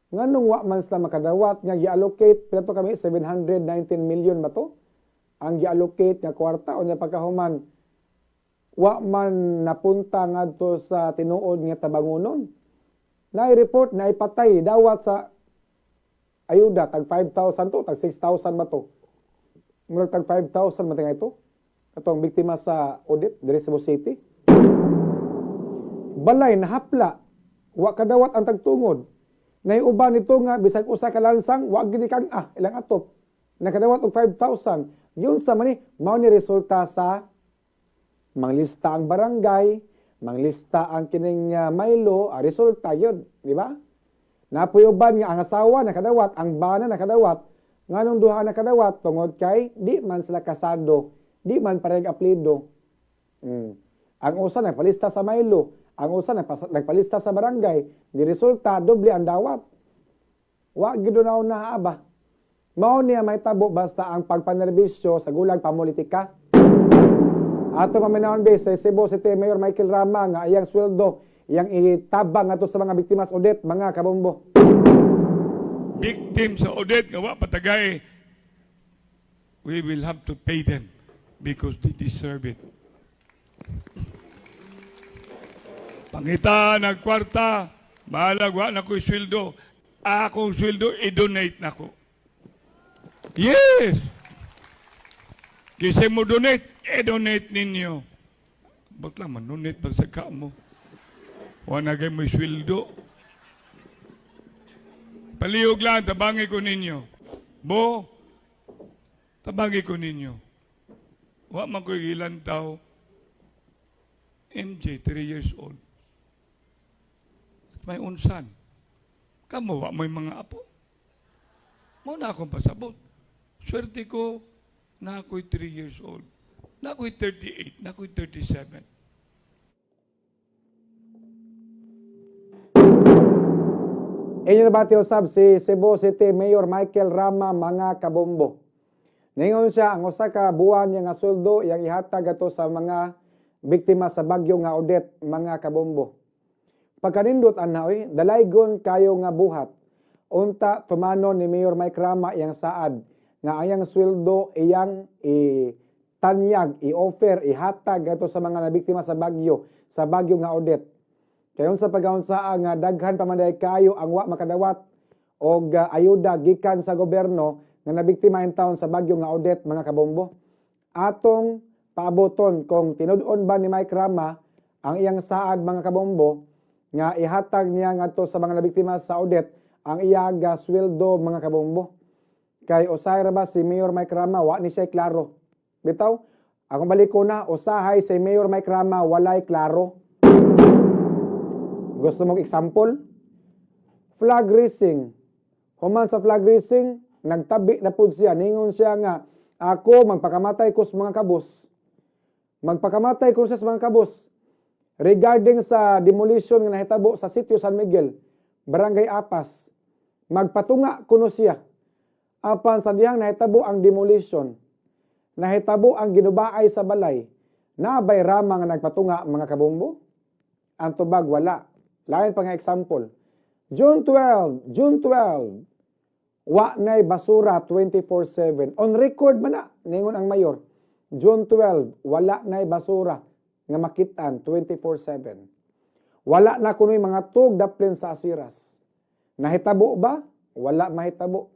Nganong wa man sila makadawat nga gi-allocate pila to kami, 719 million ba to? Ang gi-allocate nga kwarta, unya pagkahuman wa man napunta ngadto sa tinuod nga tabangunon. Nai-report na ipatay dawat sa ayuda tag 5,000 to, tag 6,000 ba to? Murag tag 5,000 man tingay ito. Katong biktima sa Odette diri sa Cebu City. Balay nahapla, wa kadawat ang tagtungod. Naiuban nito nga bisag usa ka lansang wa gid kang ilang atop. Nakadawat og 5,000. Yun sa mani mao ni resulta sa manglista ang barangay, manglista ang kining Milo, resulta yun, di ba? Napuy uban nga ang asawa nakadawat, ang bana nakadawat, nganong duha nakadawat tungod kay di man sila kasado, di man parehag apelyido. Ang usa nagpalista sa Milo, ang usa nagpalista sa barangay, di resulta doble ang dawat. Wa gid na na ba. Mao niya may tabo basta ang pagpanerbisyo sa gulag pamulitika. Ato paminawon be sa Cebu City Mayor Michael Rama nga iyang sweldo iyang itabang ngadto sa mga biktima sa Odette, mga kabombo. Victim sa Odette nga wa patagay, we will have to pay them because they deserve it. Pangita nagkwarta, bahalag wa na ko'y sweldo. Akong sweldo, i-donate na ko. Yes! Kasi mo donate, i-donate ninyo. Ba't lang, manunit pa sa ka mo? Wa na kay mo sweldo. Palihog lang, tabangi ko ninyo. Bo, tabangi ko ninyo. Wa man ko'y ilantaw. MJ, 3 years old. At may unsan. Kamo, wa mo'y mga apo. Mao na akong pasabot. Swerte ko, na ako'y 3 years old. Na ako'y 38, na ako'y 37. Inyo nabati usab si Cebu City Mayor Michael Rama, mga kabombo. Ningon siya ang usa ka buwan niya nga sweldo iyang ihatag ato sa mga biktima sa bagyo nga Odette, mga kabombo. Pagkanindot ana oy, dalaygon kayo nga buhat. Unta tumanon ni Mayor Mike Rama iyang saad nga ayang sweldo iyang itanyag, i-offer, ihatag ato sa mga nabiktima sa bagyo nga Odette. Kay unsa pagaunsaa nga daghan pa man kayo ang wa makadawat og ayuda gikan sa gobyerno nga nabiktima in town sa bagyo nga Odette, mga kabombo. Atong paaboton kung tinud-on ba ni Mike Rama ang iyang saad, mga kabombo, nga ihatag niya ngadto sa mga nabiktima sa Odette ang iyang sweldo, mga kabombo. Kay usahay ra ba si Mayor Mike Rama, wa ni siya klaro. Bitaw, akong balik ko na, usahay si Mayor Mike Rama walay klaro. Gusto mong example? Flag raising. Human sa flag raising, nagtabi na pud siya. Ningon siya nga, ako magpakamatay ko sa mga kabus. Magpakamatay ko siya sa mga kabus. Regarding sa demolition nga nahitabo sa Sitio San Miguel, Barangay Apas, magpatunga kuno siya. Apan sa dihang nahitabo ang demolition, nahitabo ang ginubaay sa balay, nabay rama nga nagpatunga, mga kabombo? Ang tubag wala. Lain pa nga example. June 12, June 12, wa na'y basura 24/7. On record man na, ningon ang mayor. June 12, wala na'y basura nga makitaan 24/7. Wala na kuno'y mga tug daplin sa asiras. Nahitabo ba? Wala mahitabo.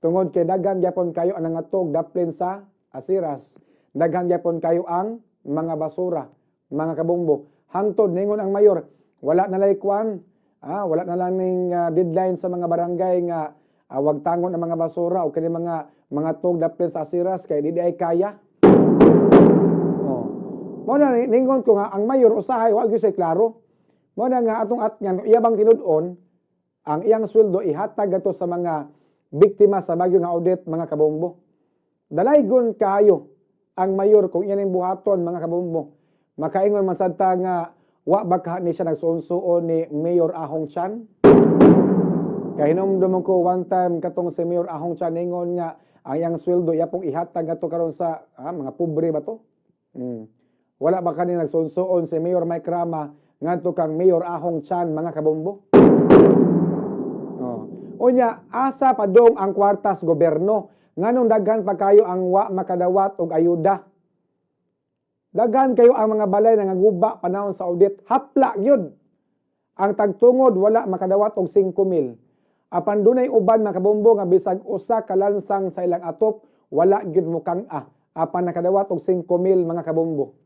Tungod kay daghan gyapon kayo ang nangatog daplin sa asiras. Daghan gyapon kayo ang mga basura, mga kabombo. Hangtod ningon ang mayor, wala na lay kwan, wala na lang ning deadline sa mga barangay nga wag tangon ang mga basura o kini mga tug daplin sa asiras kay di ay kaya. Oh. Mao na ningon ko nga ang mayor usahay wa gyud siya klaro. Mao na nga atong at nga iya bang tinud-on ang iyang sweldo ihatag ato sa mga biktima sa bagyo nga Odette, mga kabombo. Dalaygon kayo ang mayor kung iyan ang buhaton, mga kabombo. Makaingon man sad ta nga wa ba ka ni siya nagsuon-suon ni Mayor Ahong Chan? Kahinumdum ko one time katong si Mayor Ahong Chan ningon nga ang iyang sweldo iya pong ihatag ato karon sa mga pobre ba to? Wala ba kani nagsuon-suon si Mayor Mike Rama ngadto kang Mayor Ahong Chan, mga kabombo? Oh. Unya, asa padong ang kwarta sa gobyerno? Nganong daghan pa kayo ang wa makadawat og ayuda? Daghan kayo ang mga balay nga naguba panahon sa Odette, hapla gyud. Ang tagtungod wala makadawat og 5,000. Apan dunay uban, mga kabombo, nga bisag usa ka lansang sa ilang atop wala gyud mokang-a, apan nakadawat og 5,000, mga kabombo.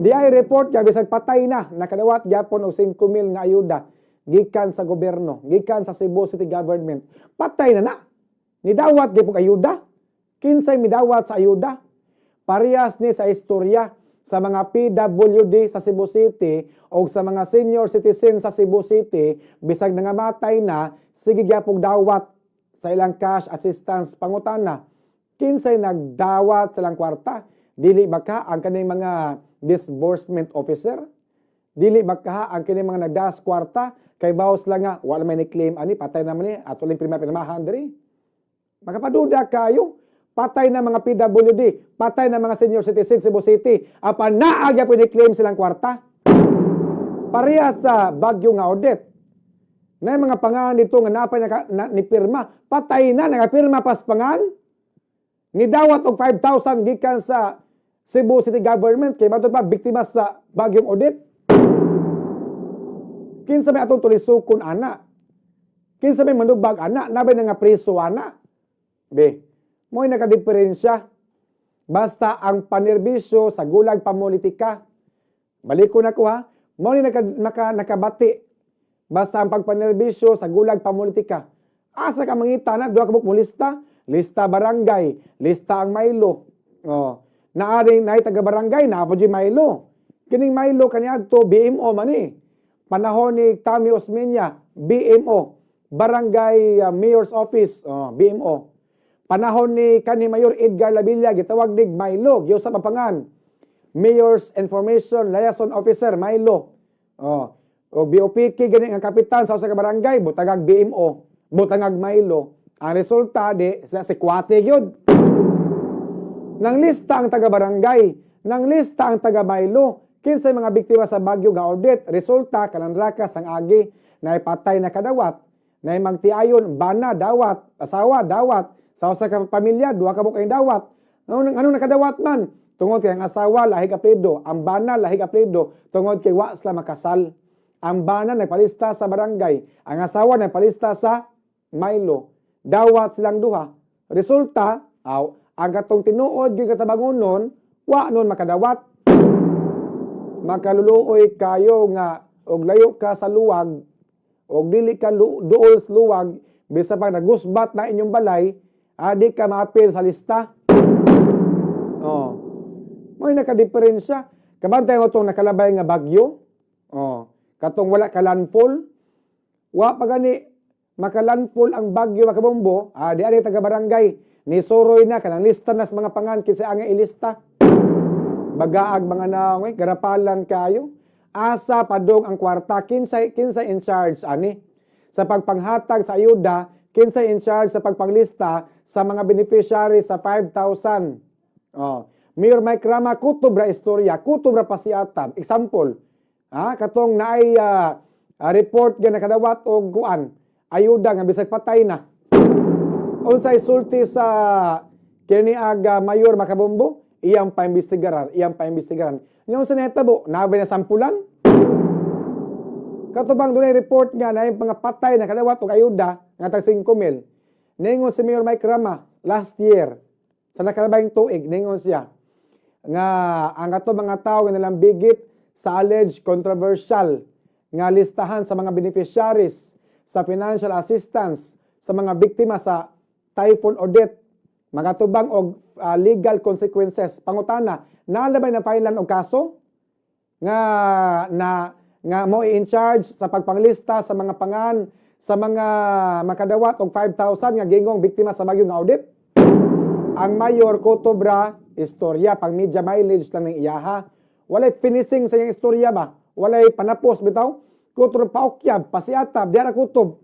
Di ay report nga bisag patay na, nakadawat gyapon og 5,000 nga ayuda gikan sa gobyerno, gikan sa Cebu City Government. Patay na na. Nidawat gyapon ayuda. Kinsay midawat sa ayuda? Parehas ni sa istorya sa mga PWD sa Cebu City o sa mga senior citizen sa Cebu City, bisag nangamatay na, sige gyapong dawat sa ilang cash assistance. Pangutana, kinsay nagdawat sa ilang kwarta? Dili ba ka ang kaning mga disbursement officer? Dili ba ka ang kining mga nagdas kwarta? Kay bawas lang nga, wala may ni-claim ani, patay naman ni, ato lang pirma pirmahan diri. Makapaduda kayo. Patay na mga PWD, patay na mga senior citizen Cebu City, apan naa gyapon ni-claim silang kwarta. Pareha sa bagyo nga Odette. Na mga pangan dito nga napay naka, na, ni pirma, patay na, nakapirma pas pangan. Nidawat og 5,000 gikan sa Cebu City Government kay matud pa biktima sa bagyong Odette. Kinsa may atong tulisukon ana? Kinsa may manubag ana? Nabay na nga preso ana? Be, mo'y nakadiferensya. Basta ang panerbisyo sa gulag pamulitika. Balik ko na ko ha. Mo ni nakabati. Basta ang pagpanerbisyo sa gulag pamulitika. Asa ka mangita na duha ka buok mo lista? Lista barangay, lista ang Milo. Oh. Naari naay taga barangay naa po Milo. Kining Milo kaniadto BMO man ni. Panahon ni Tommy Osmeña, BMO. Barangay Mayor's Office, oh, BMO. Panahon ni kani Mayor Edgar Labilla, gitawag nig Milo, giusap ang pangan. Mayor's Information Liaison Officer, Milo. Oh. O BOPK gani ang kapitan sa usa ka barangay, butangag BMO, butangag Milo. Ang resulta di sa sikwate gyud. Nang lista ang taga barangay, nang lista ang taga Milo, kinsay mga biktima sa bagyo nga Odette, resulta kalandrakas ang agi, na patay na kadawat, na magtiayon bana dawat, asawa dawat, sa usa ka pamilya duha ka buok dawat. Anong nakadawat man? Tungod kay ang asawa lahig apelyido, ang bana lahig apelyido, tungod kay wa sila makasal. Ang bana nagpalista sa barangay, ang asawa nagpalista sa Milo. Dawat silang duha. Resulta, aw, ang katong tinuod gyud katabangonon, wa nun makadawat. Makaluluoy kayo nga og layo ka sa luwag og dili ka duol sa luwag, bisa pa nagusbat na inyong balay, di ka maapil sa lista. Oh. Mo'y nakadiferensya. Kabantay mo itong nakalabay nga bagyo. Oh. Katong wala ka landfall. Wa pa gani makalandfall ang bagyo, makabombo, di ani taga barangay. Ni suroy na kanang lista na sa mga pangan kinsa ang ilista. Bagaag mga naong eh, garapalan kayo. Asa padong ang kwarta? Kinsay in charge ani? Sa pagpanghatag sa ayuda, kinsay in charge sa pagpanglista sa mga beneficiary sa 5,000? Oh. Mayor Mike Rama, kutob ra istorya, kutob ra pasiatab. Example, katong naay report nga nakadawat og kuan, ayuda nga bisag patay na. Unsay sulti sa kini aga Mayor, makabombo? Iyang paimbestigaran, iyang paimbestigaran. Nya unsa nahitabo? Naa bay nasampulan? Katubang dunay report nga na yung mga patay na kadawat og ayuda nga tag 5,000. Ningon si Mayor Mike Rama last year sa nakalabayng tuig, ningon siya nga ang ato mga tao nga nalambigit sa alleged controversial nga listahan sa mga beneficiaries sa financial assistance sa mga biktima sa Typhoon Odette magatubang og legal consequences. Pangutana, nalabay na filean og kaso nga na nga mo in charge sa pagpanglista sa mga pangan sa mga makadawat og 5,000 nga gingong biktima sa bagyo nga Odette? Ang mayor, kutob ra istorya, pang media mileage lang ng iyaha. Walay finishing sa iyang istorya ba? Walay panapos bitaw. Kutob paukyab, pasiatab, diara kutob.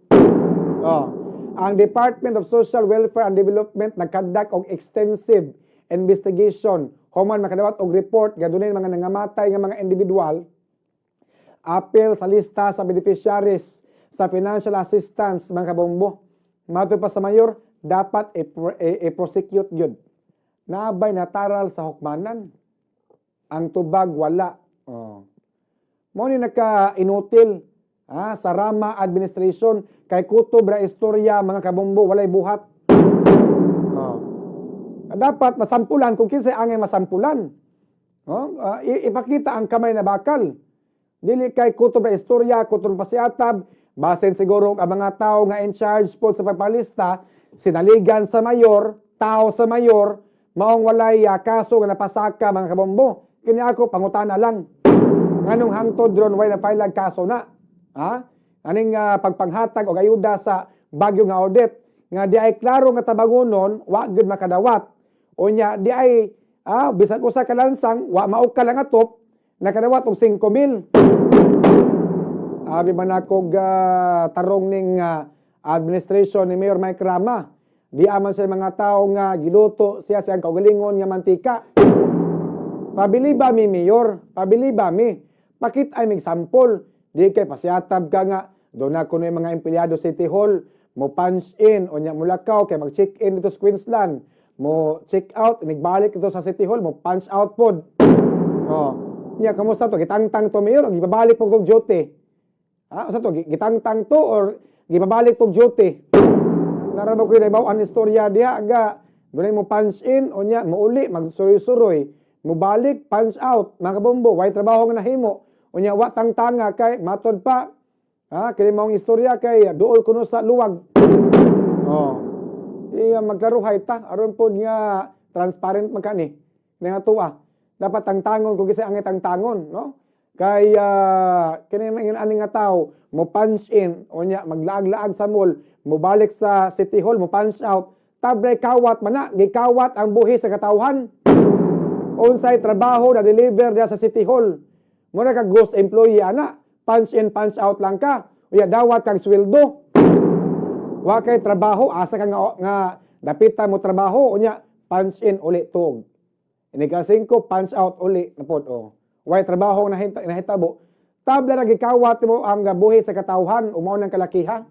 Oh. Ang Department of Social Welfare and Development nagkandak og extensive investigation human makadawat og report nga dunay mga nangamatay nga mga individual apil sa lista sa beneficiaries. sa financial assistance, mga kabombo. Matod pa sa mayor, dapat i-prosecute yun. Naabay nataral sa hukmanan. Ang tubag wala. Oh. Mao ni naka-inutil sa Rama administration kay kutob ra istorya, mga kabombo, walay buhat. Oh. Dapat masampulan kung kinsay angay masampulan. Oh, ipakita ang kamay na bakal. Dili kay kutob ra istorya, kutob pa si atab, basin siguro ang mga tao nga in charge po sa pagpalista, sinaligan sa mayor, tao sa mayor, maong walay kaso nga napasaka, mga kabombo. Kini ako pangutana lang. Nganong hangtod ron way na file kaso na? Ha? Aning pagpanghatag og ayuda sa bagyo nga Odette nga di ay klaro nga tabangonon, wa gyud makadawat. Unya di ay bisan usa ka lansang wa maukal ang atop, nakadawat og 5,000. Abi man akog tarong ning administration ni Mayor Mike Rama. Di aman siya mga tao nga giluto siya siyang kaugalingon nga mantika. Pabili ba mi, Mayor? Pabili ba mi? Pakit ay mig sample. Di kay pasiatab ka nga doon na kuno yung mga empleyado City Hall mo punch in o nya mulakaw kay mag-check in dito sa Queensland, mo check out, nigbalik dito sa City Hall, mo punch out pod. Oh. Nya kamusta to, gitangtang to, Mayor, o gibabalik po tong duty? Ha, usa to, gitangtang to or gibabalik tong duty? Narabo ko yung ang istorya diha ga dunay mo punch in, unya muuli magsuroy-suroy, mubalik punch out, mga kabombo, way trabaho nga nahimo. Unya wa tangtanga kay matod pa ha kini maong istorya kay duol kuno sa luwag. Oh. Iya, magklaruhay ta aron pod nga transparent man kani nga tuwa. Dapat tangtangon kung kisay ang tangtangon, no? Kay kini maingon ani nga tao mo punch in, unya maglaag-laag sa mall, mobalik sa City Hall, mo punch out, tablay kawat man na, gikawat ang buhi sa katawhan. Unsay trabaho na deliver diya sa City Hall? Mura ka ghost employee ana, punch in punch out lang ka. Unya dawat kag sweldo. Wa kay trabaho, asa ka nga dapita mo trabaho, unya punch in uli tuog. Inig 5, punch out uli na pod oh. Way trabaho na nahitabo. Tabla ra gikawat mo ang buhi sa katawhan, umaw ng kalakiha.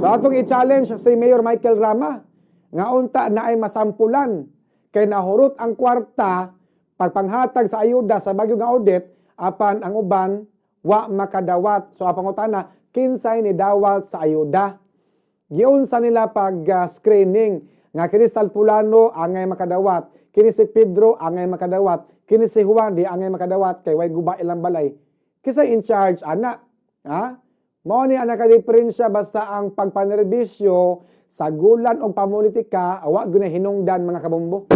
So atong i-challenge si Mayor Michael Rama nga unta na ay masampulan kay nahurot ang kwarta pagpanghatag sa ayuda sa bagyo nga Odette apan ang uban wa makadawat. So ang pangutana, kinsay ni dawat sa ayuda? Giunsa nila pag screening nga kini si Pulano angay makadawat, kini si Pedro angay makadawat, kini si Juan di angay makadawat kay way guba ilang balay? Kinsay in charge ana? Ha? Mao ni ang nakadiferensya, basta ang pagpanerbisyo sa gulan o pamulitika, awa gyud na hinungdan, mga kabombo.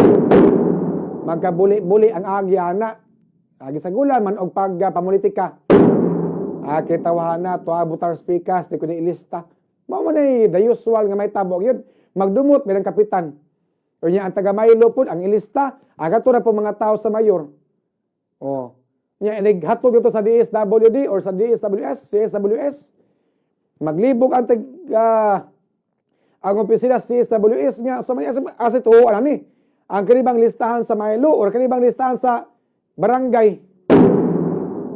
Magkabuli-buli ang agi ana. Agi sa gulan man og pag pamulitika. Ah, kitawahan na, tuwa butar speakers, di ko ni ilista. Mao man ay the usual nga may tabok yun. Magdumot, may kapitan. O niya, ang taga Maylo po, ang ilista, aga to na po mga tao sa mayor. Oh. Niya, inighatog dito sa DSWD or sa DSWS, CSWS. Maglibog ang tag, ang opisina CSWS nga sa may asa to ano ni. Ang kanibang listahan sa Maylo or kanibang listahan sa barangay.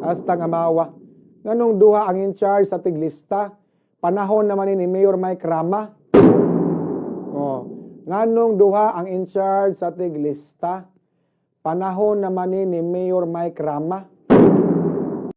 Hasta nga mawa. Nganong duha ang in charge sa tiglista? Panahon naman ni Mayor Mike Rama. Oh. Nganong duha ang in charge sa tiglista? Panahon naman ni Mayor Mike Rama.